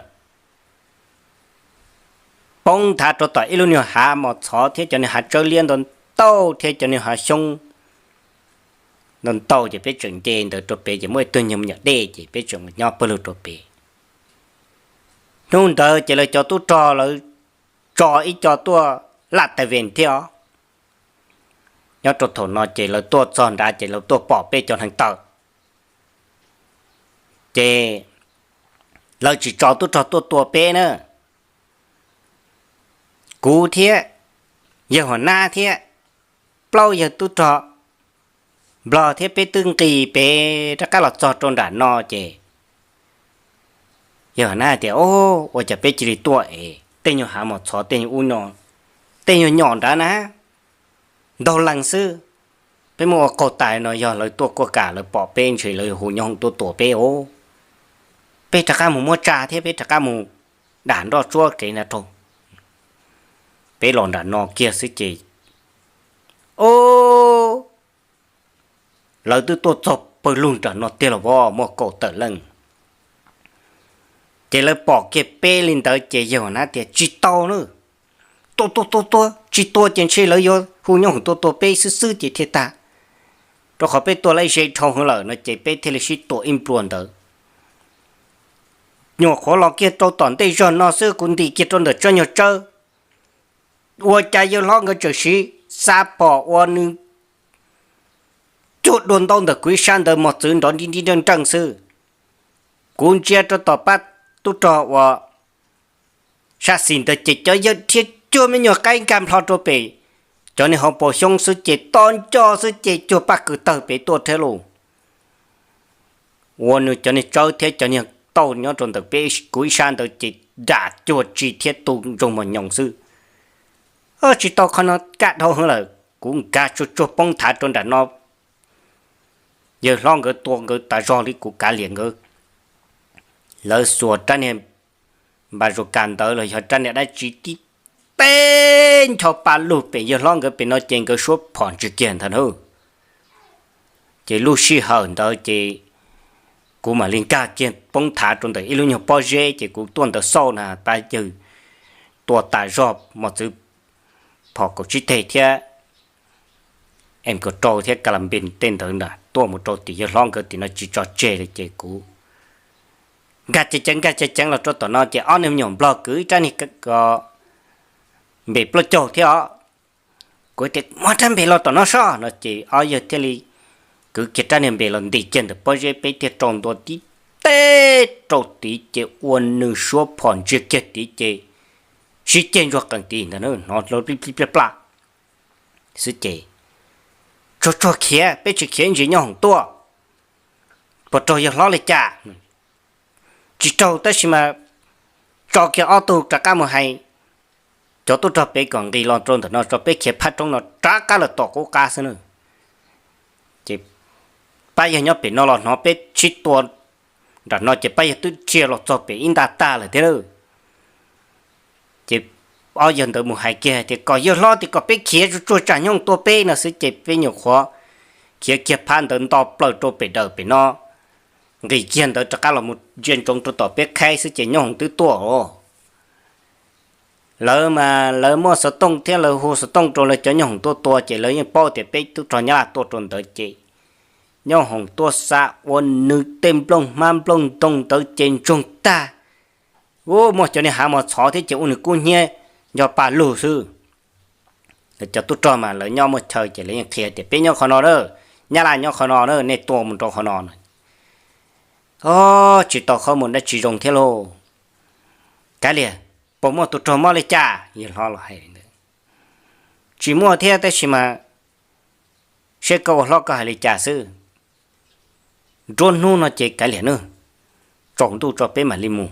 poob nthav rau tom ib lub nyuag hav mos txhov thiab cov niag hav tsawb liab ntau ntau thiab cov niag hav xyoob ntau ntau, ces peb tseem nce ntawd rau pem ces muaj ib tug nyuag me nyuam dej ces peb tseem mus nyob pawg lug rau pem. Hnub ntawd ces lawv cov tub rog lawv tso ib co tuaj laj tas vem thiab os. Nyob rau thaum no ces lawv tuaj txog nrad ces lawv tuaj pom peb cov neev taw, ces lawv tsis tso tub rog tuaj tua peb na. Kuv thiab yawg Huam Nab thiab plaub yawg tub rog Nplog thiab peb twb nqis pem rov qab los txog rau nram no ces yawg Huam Nab hais tias, Ua cas peb cia li tuaj es tej nyuag hav mos txhov tej nyuag ub no, tej nyuag nyom nrad na, ntaug lees xwb. Peb muab ua qaug tais no yog lawv tuaj kuaj kam lawv pom peb ntshe lawv yuav hu nyob hoom tuaj tua peb os. Peb rov qab mus muab tsa thiab peb rov qab mus dam nroj tsuab kev na rau. Peb los nram no kiag xwb ces, o, lawv twb tuaj txog pawg lug nram no tiag los as, muaj kaum tawm leej. Ces lawv pom kiag peb li ntawd ces yawg Huam Nab tias, Tsis tau na, tua tua tua tua, tsis tua ces ntshe lawv yuav hu nyob hoom tuaj tua peb xwb xwb ces thiaj tag. Rau qhov peb tua lawv ze dhau heev lawm no ces peb thiaj li sib tua ib nplua ntawd. Nyuam qhuav los kiag rau tom ntej zog no xwb kuv ntim kiag rau ntawm tsob nyuag tsawb, ua cas yawg hlob nkawd tseem siv xa phom ua nws cuag dua ntaub ntawm kuv ib sab ntawd mos txwv nrov nrib nrib nreej nreej xwb. Kuv ntsia rau tom pab tub rog uas sab xis ntawd ces cov yawg dhia cuag me nyuag qaib nkag nplho rau pem cov niag hauv paus xyoob xwb ces to nco xwb ces cuag paj kws tawg pem tuaj thiab lauj. Ua nws cov niag tsawb thiab cov niag tauj nyob rau ntawm peb kuv ib sab ntawd ces dam cuag tsi thiab tu ntsoo mos nyoos xwb. Tsis tau qhov no kaj dhau heev lawm, kuv nkag tsuag tsuag poob thav rau nram no. Yawg hlob nkawd tua nkawd tas zog li, kuv kav liam nkawd. Lawv xuas rab niag npas zus kas ntawd los yog rab niag dab tsi tib teb ncho pa lug pem yawg hlob nkawd pem no ces nkawd suab phom ntsiag kiag ntag na. Ces lub sij hawm ntawd ces kuv mam li nkag kiag poob thav rau ntawm ib lub nyuag pob zeb ces kuv tuaj ntawd xauj na, pab yawg tua tas zog mos txwv phom kaum tsib teg thiab M kaum rau thiab ka la npes tej ntawd na tuaj mus rau tim yawg hlob nkawd tim no tsis tso tseg li ces kuv nkag ceev ceev nkag ceev ceev los rau tom no ces ob niag me nyuam nplog kwv ib rab niag npes plaub caug thiab os. Kuv tias muab rab npes los tom no soj no ces ob yawg thiaj li kwv kiag rab niag npes los ntim kiag ntawm pob zeb peb thiaj rau ntua tib teb rau tid ces ua nws suab phom ntsiag kiag tid ces sib ceg ntsuag qees tid ntag, hnov plij plij plaj plaj xwb ces tsuag tsuag khiav, peb tsis khiav ntsis nyob hoom tuaj, puas raug yawg hlob li cas? Tsis raug tab sis mas tso kiag ob tug rov qab mus hais cov tub rog pem kom nqis los rau ntawm no tso, peb khiav phab roob no rov qab los tom qub qab xwb na. Ces pab yawg nyob pem no los hnov peb sib tua nram no ces pab yawg twb dhia los txog pem ib nta tag lawm thiab lawm. Ces ob yawg ntawd mus hais kiag tias kom yawg hlob tias kom peb khiav tsuag tsuag tsam nyooj tua peb no xwb ces peb nyuam qhuav khiav kiag phab ntawd nto plaws rau pem dawm pem no, nqis kiag ntawd rov qab los mus ntsia ntsoov rau tom peb qhaib xwb ces nyooj hoom twb tuaj os. Lawv mas lawv muaj xov tooj thiab lawv hu xov tooj rau lawv cov nyooj hoom tuaj tua ces lawv yeej paub tias peb tub rog Nyab Laj tuaj rau ntawd ces nyooj hoom tuaj xa ua nws tej nplooj hmab nplooj ntoo ntawd ces ntsoog tag. Ub, muaj cov niag hav mos txhov thiab ces ua nws kub hnyiab nco pa lug xwb. Lawv cov tub rog mas lawv nyob muaj chaw ces lawv yeej qhia tias peb nyob qhov no na, Nyab Laj nyob qhov no na, nej tua mus rau qhov no na. Os, tsis tau qhov mus dab tsi zoo thiab lauj. Kav liam, puas muaj tus raug mob li cas? Yawg hlob los hais li ntawd. Tsis muaj thiab tab sis mas seb koj ua hlob koj hais li cas xwb. Nruab hnub no ces kav liam nawb, tsaus ntuj tso peb mam li mus.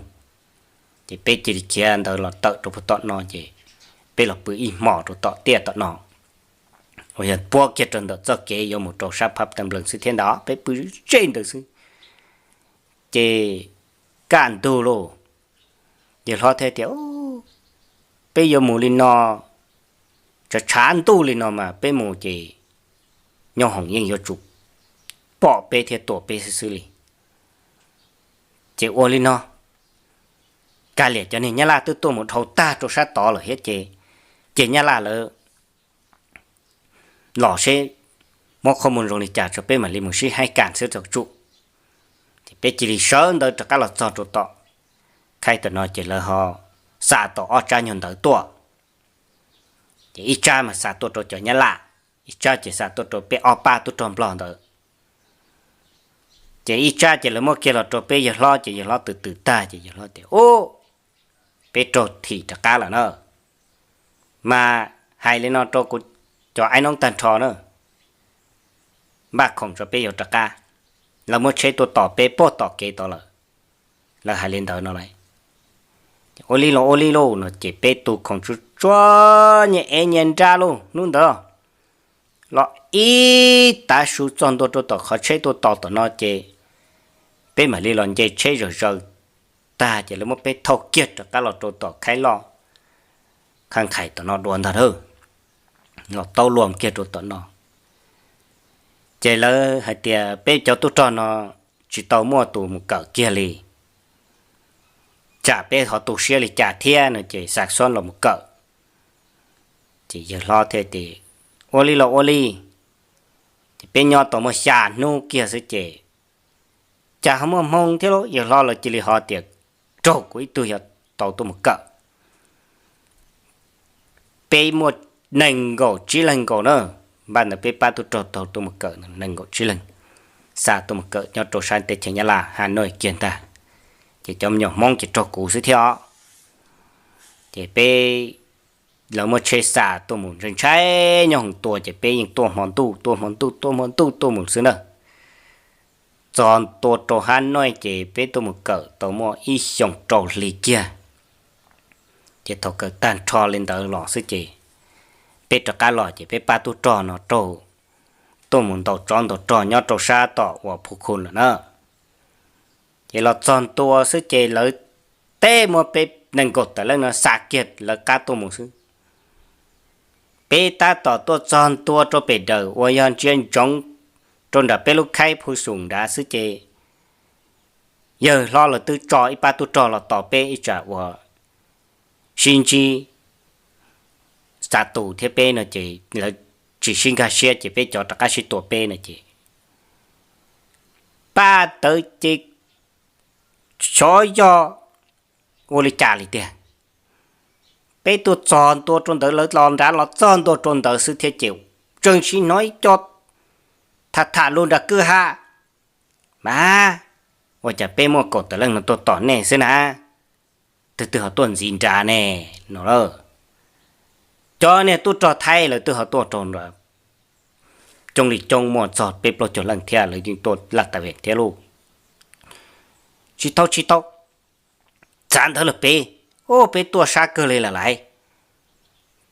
Ces peb cia li khiav ntawd los tawm rau puag tom no ces peb los pw ib hmos rau tom tiaj tom no uas yog puab kiag rau ntawm txoj kev yuav mus rau sab phab tawm nplees xwb thiab ntag, peb pw ze ntawd xwb. Ces kaj ntug lauj, yawg hlob thiaj tias, peb yuav mus li no, tshav tshav ntuj li no mas peb mus ces nyooj hoom yeej yuav tsum pom peb thiab tua peb xwb xwb li. Ces ua li no, kav liam cov niag Nyab Laj twb tuaj mus dhau tag rau sab tod lawm thiab ces, ces Nyab Laj lawv los seb muab qhov muag zoo li cas tso peb mam li mus sib haib kas xwb tso tsum. Ces peb cia li sawv ntawd rov qab los txog rau tom khaib tom no ces lawv ho xa tau ob tsab nyuag ntawd tuaj. Ces ib tsab mas xa tuaj rau cov Nyab Laj, ib tsab ces xa tuaj rau peb ob pab tub rog Nplog ntawd. Ces ib tsab ces lawv muab kiag los rau peb yawg hlob ces yawg hlob twm twm tag ces yawg hlob tias, ub, peb raug thim rov qab lawm na. Mas hais li no rau kuv cov aib noob tag nrho na, npaj khoom tso peb yuav rov qab. Lawv muab tsheb tuaj tos peb puag tom kev tod lawm. Lawv hais li ntawd no lauj. Ua li los ua li lauj no ces peb tu khoom tsuag tsuag nyias ev nyias nra lauj. Hnub ntawd los ib tav su txog ntua rau tom qhov tsheb tuaj tos tom no ces peb mam li los nce tsheb zawm zaws tag ces lawv muab peb thauj kiag rov qab los rau tom khaib loj Khaj Nqhais tom no dua ntag lauj. Los taub luam kiag rau tom no ces lawv hais tias peb cov tub rog no tsis tau muaj tus mus kawm kiag li, tsam peb ho tu siab li cas thiab no ces xa xob los mus kawm. Ces yawg hlob thiaj tias, ua li los ua li. Ces peb nyob tau muaj xya hnub kiag xwb ces cas ho muaj hmoo thiab lauj, yawg hlob lawv cia li ho tias raug kuv ib tug yog tau tuaj mus kawm. Peb muaj nees nkaum tsib leeg nkaus na, npaj ntawd peb pab tub rog tau tuaj mus kawm nees nkaum tsib leeg, xa tuaj mus kawm nyob rau sab teb chaws Nyab Laj Hà Nội kiag ntag. Ces cov me nyuam Hmoob ces raug kuv xwb thiab os. Ces peb, lawv muab tsheb xa tuaj mus ntshai ntshai nyob hoom tua ces peb yeej tuaj hmo ntuj tuaj hmo ntuj tuaj hmo ntuj tuaj mus xwb na. txog ntua rau hab nuj ces peb tuaj mus kawm tau muaj ib xyoos rau hli kiag. Ces thaum kawm tag nrho li ntawd los xwb ces peb rov qab los ces peb pab tub rog no raug tuaj mus ntaus tsov ntaus rog nyob rau sab tom uas Phu Khu lawm na. Ces los txog ntua xwb ces lawv teb muab peb nees nkaum tawm leej no xa kiag lawv qab tuaj mus xwb. Peb tab tom tuaj txog ntua rau pem dawm uas yog ntsia ntsoov rau nram peb lub khaib Phu Xum nrad xwb ces yawg hlob lawv twb tso ib pab tub rog los tos peb ib tsam uas sib ntsib xa tus thiab peb no ces lawv tsis sib nkag siab ces peb cov rov qab sib tua peb no ces pab tawv ces xyov yog ua li cas li tiag. Peb tuaj txog ntua rau ntawd lawv los nrad los txog ntua rau ntawd xwb thiab ces tseem sib hnov ib co tham tham lus nram kwj ha, mas ua cas peb muaj kaum tawm leej no tuaj tos nej xwb na, twg twg ho tuaj ntxiv nrad ne no lawm. Cov niag tub rog Thaib lawv twb ho tuaj rau nrad coob li coob muaj txog peb plaub caug leej thiab lawv yeej tuaj laj tas vem thiab lauj. Tsis tau tsis tau, txav ntawd lawm peb, o peb tuaj sab kawg li lawm lauj.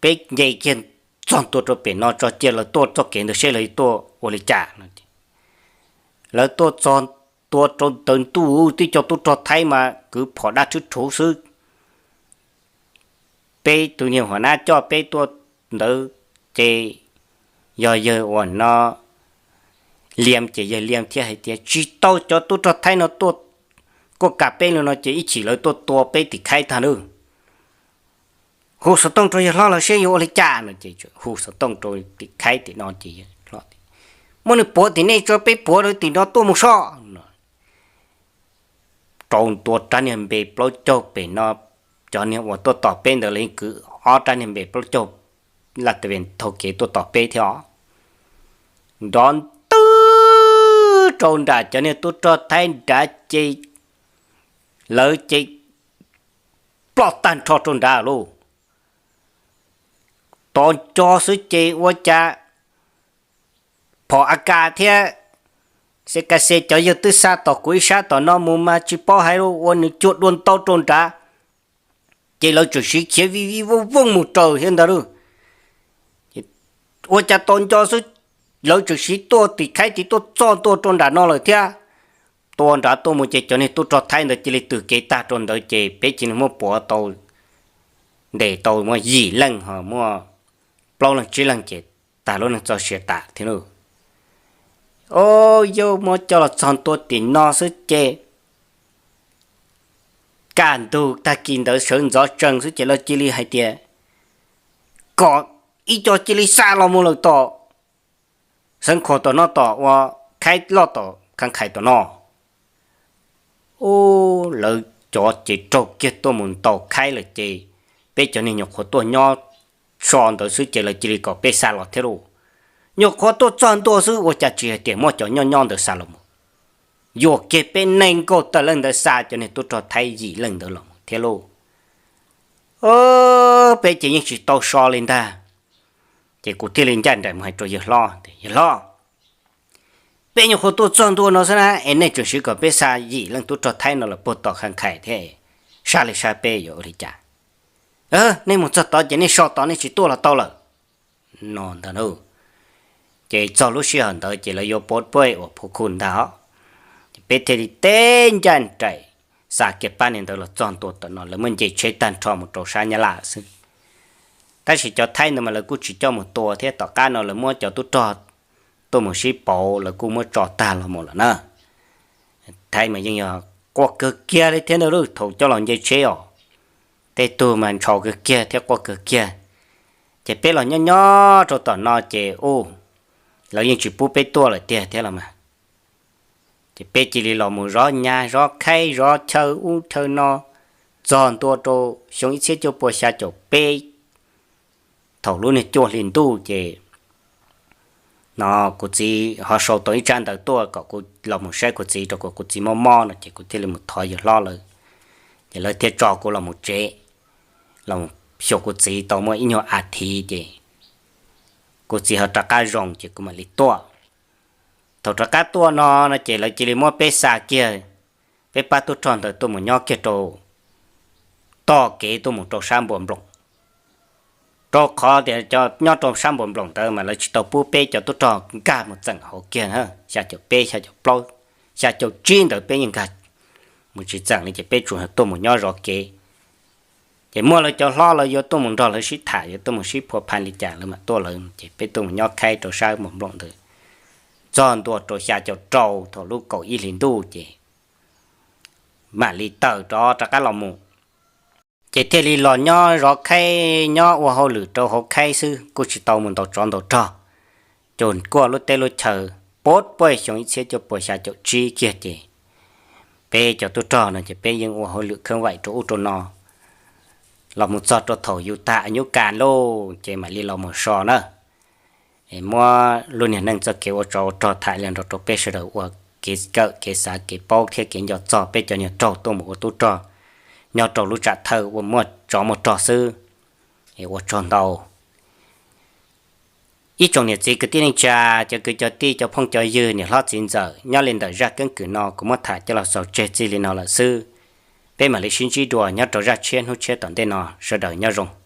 Peb nce kiag txog ntua rau pem no tso cia lawv tuaj txoj kev ntawd seb lawv tuaj ua li cas no. Lawv tuaj txog ntua rau ntawd ntuj twb cov tub rog Thaib mas kwv phom dab rhwb rhuv xwb. Peb tus niag huam nab coj peb tuaj ntawd ces yog yawg uas no Liam ces yawg Liam thiaj hais tias tsis tau, cov tub rog Thaib no tuaj kuj kam peb li no ces ib chim lawv tuaj tua peb tim khaib tag nawb. Hu xov tooj rau yawg hlob lawv seb yuav ua li cas no ces hu xov tooj rau tim khaib tim no ces muab nws puav tim nej tso peb puav lawv tim no tuaj mus soj no. Rau ntua rab niag npe plaub caug pem no, cov niag uas tuaj tos peb ntawd lawv yeej kwv ob rab niag npe plaub caug laj tas vem taug kev tuaj tos peb thiab os. Nrov ntwg rau nram cov niag tub rog Thaib nrad ces lawv ces ploj tag nrho rau nrad lauj. Tos nco xwb ces ua cas phom A K thiab C K C cov yawg twb xa tom kuv ib sab tom no mus mas tsis paub hais lauj, ua nws cuag dua ntau rau nrad. Ces lawv tseem siv khiav vij vij vooj vooj mus raws thiab ntag lauj. Ua cas tos nco xwb, lawv tseem siv tuaj tim khaib tim tuaj txog ntua rau nram no lawm thiab. Tua nrad tuaj mus ces cov niag tub rog Thaib ntawd cia li twg kev tag rau ntawd ces peb cia li muab puav tau, ntes tau muaj yim leej ho muaj plaub leeg tsib leeg ces tag lub neej txoj sia tas thiab lauj. O, yog muab coj los txog ntua tim no xwb ces kaj ntug tag kis ntawd sawv ntxov tsees xwb ces lawv cia li hais tias kom ib co cia li xa los mus lawm tom Xeev Khuam tom no tom ua khaib loj tom Khav Khais tom no. Lawv cov ces raug kiag tuaj mus ntaus khaib lawm ces peb cov niag nyuam qhuav tuaj nyob so ntawd xwb ces lawv cia li kom peb xa los thiab lauj. Nyuam qhuav tuaj txog ntua xwb ua cas tsis hais tias muab cov nyob nyob ntawd xa los mus. Yuam kiag peb nees nkaum tawm leej ntawd xa cov niag tub rog Thaib yim leej ntawd los mus thiab lauj. Peb ces yeej tsis tau so li ntag. Ces kuv thiaj li ncaj nraim mus hais rau yawg hlob tias, Yawg hlob, peb nyuam qhuav tuaj txog ntua no xwb na es nej tseem siv kom peb xa yim leej tub rog Thaib no los puag tom Khav Khais thiab, sab li sab peb yuav ua li cas? Nej mus txog tod ces nej so tod, nej tsis tuaj los tau lawm no ntag. Ces txog lub sij hawm ntawd ces lawv yuav pov pej uas phu khu ntag os. Ces peb thiaj li teb ncaj nraim xa kiag pab niag ntawd los txog ntua tom no, lawv muab nce tsheb tag nrho mus rau sab Nyab Laj xwb. Tab sis cov Thaib ntawd mas lawv kuj tsis coj mus tua thiab, tom qab no lawv muab cov tub rog tuaj mus sib pauv lawv kuj muab tso tag los mus lawm na. Thaib mas yeej yog quaj kawg kiag li thiab ntag lauj, thaum coj los nce tsheb os, tej tug mas ntshau kawg kiag thiab quaj kawg kiag. Ces peb los nyob nyob rau tom no ces u, lawv yeej tsis pub peb tuaj lawm tiag thiab los mas. Ces peb cia li los mus zov nyab zov khaib zov chaw ub chaw no txog ntua rau xyoo ib txhiab cuaj pua xya caum peb, thaum lub niag cuaj hli ntuj ces no kuv txiv ho sau tau ib tsab ntawv tuaj kom kuv los mus saib kuv txiv rau kom kuv txiv mob mob no ces kuv thiaj li mus thov yawg hlob lawv, ces lawv thiaj tso kuv los mus tsev, los xyuas kuv txiv tau muaj ib nyuag a thiv ces kuv txiv ho rov qab zoo ces kuv mam li tuaj. Thaum rov qab tuaj no no ces lawv cia li muab peb xa kiag, peb pab tub rog ntawd tuaj mus nyob kiag rau toj kev tuaj mus rau sab npua nploom. Rau qhov tias cov nyob rau sab npua nploom ntawd mas lawv tsis tau pub peb cov tub rog nkag mus txeem hauv kiag na, xya caum peb, xya caum plaub, xya caum tsib ntawd peb yeej nkag mus tsis txeem li ces peb tsuas tuaj mus nyob zov kev. Ces muaj lawv cov hlob lawv yuav tuaj mus nrog lawv sib tham, yuav tuaj mus sib phua pha li cas lawv mam tuaj lawv, ces peb tuaj mus nyob khaib rau sab npua nploom ntawd txog ntua rau xya caum rau thaum lub kaum ib hlis ntuj ces mam li tawm rov rov qab los mus. Ces thiaj li los nyob zov khaib, nyob ua hauj lwm rau hauv khaib xwb, kuj tsis tau mus ntaus tsov ntaus rog. Ces kuaj lub teb lub chaw puag puag xyoo ib txhiab cuaj puas xya caum tsib kiag ces peb cov tub rog no ces peb yeej ua hauj lwm kheev vaim rau ub rau no, los mus txog rau thaum yus tag nyub kas lauj ces mam li los mus so na. Muab lub niag neej txoj kev ua tsov ua rog tham li nrog rau peb sawv daws ua kev kawm kev xav kev paub thiab kev nco txog peb cov niag raug tuaj mus ua tub rog nyob rau lub tsam thawj uas muaj tsov muaj rog xwb. Ua tsaug ntau ib tsoom niam txiv kwv tij neej tsa, cov kwv cov tij cov phooj cov ywg niam hlob txiv ntxawm, nyob li ntawm zaj keeb kwm no kuv muab tham coj los xaus tseg txij li no lawm xwb. Peb mam li sib ntsib dua nyob rau zaj tshiab hnub tshiab tom ntej no, sawv daws nyob zoo.